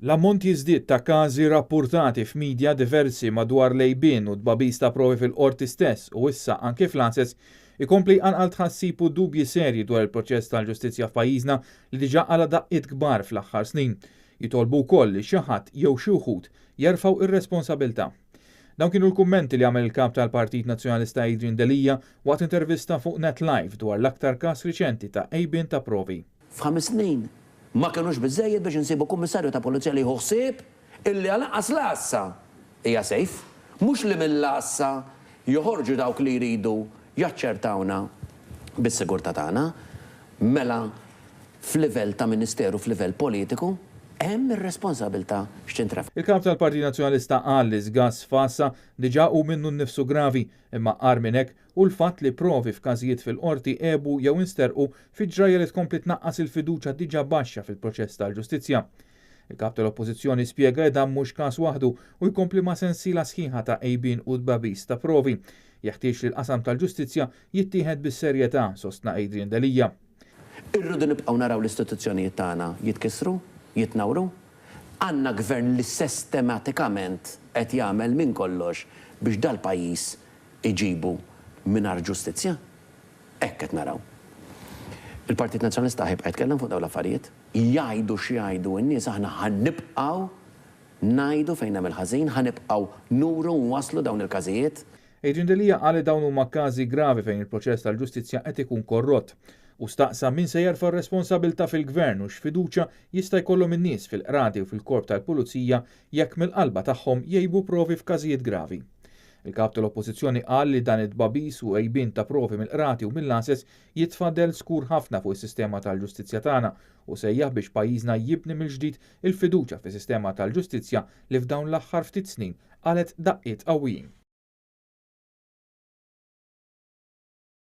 L-ammont jiżdied ta' każi rappurtati f'media diversi madwar l-għejbien u tbagħbis ta' provi fil-Qorti stess u issa anke fl-għases ikompli jqanqal tħassib u dubji serji dwar il-proċess tal-ġustizzja f'pajjiżna li diġà qala' daqqiet kbar fl-aħħar snin. Jitolbu wkoll li xi ħadd jew xi wħud jerfgħu r-responsabilità. Dawn kienu l-kummenti li għamel il-Kap tal-Partit Nazzjonalista Adrian Delia waqt intervista fuq Net Live dwar l-aktar każ riċenti ta' għejbien ta' provi. F'ħames snin ma kinux biżżejjed biex insibu Kummissarju ta' Pulizija li jieħu ħsieb illi għal-anqas l-għassa hija safe, mhux li mill-għassa joħorġu dawk li jridu jaċċertawna bis-sigurtà tagħna. Mela f'livell ta' Ministeru, f'livell politiku, hemm ir-responsabilità x'tintrefa'. Il-Kap tal-Partit Nazzjonalista qal li żgass f'għassa diġà hu minnu nnifsu gravi, imma agħar minn hekk hu l-fatt li provi f'każijiet fil-Qorti għebu jew insterqu fi ġrajja li tkompli tnaqqas il-fiduċa diġà baxxa fil-proċess tal-ġustizzja. Il-Kap tal-Oppożizzjoni spjega li dan mhux każ waħdu u jkompli ma' sensiela sħiħa ta' għejbien u tbagħbis ta' provi. Jeħtieġ li l-qasam tal-ġustizzja jittieħed bis-serjetà, sostna Adrian Delia. Irridu nibqgħu naraw l-istituzzjonijiet tagħna jitkissru, jitnawru? Għandna gvern li sestematikament qed jagħmel minn kollox biex dal-pajjiż iġibu mingħajr ġustizzja? Hekk qed naraw. Il-Partit Nazzjonalista ħa jibqa' jitkellem fuq dawn l-affarijiet. Jgħidu x'jgħidu n-nies aħna ħa nibqgħu ngħidu fejn hemm il-ħażin, ħa nibqgħu nuru u nwasslu dawn il-każijiet. Adrian Delia qal li dawn huma każi gravi fejn il-proċess tal-ġustizzja qed ikun korrott. Hu staqsa min se jerfa' r-responsabilità fil-Gvern u x'fiduċja jista' jkollhom in-nies fil-qrati u fil-korp tal-pulizija jekk mill-qalba tagħhom jgħibu provi f'każijiet gravi. Il-Kap tal-Oppożizzjoni qal li dan it-tbagħbis u għejbien ta' provi mill-qrati u mill-għases jitfa' dell skur ħafna fuq is-sistema tal-ġustizzja tagħna u sejjaħ biex pajjiżna jibni mill-ġdid il-fiduċja fis-sistema tal-ġustizzja li f'dawn l-aħħar ftit snin qalgħet daqqiet qawwijin.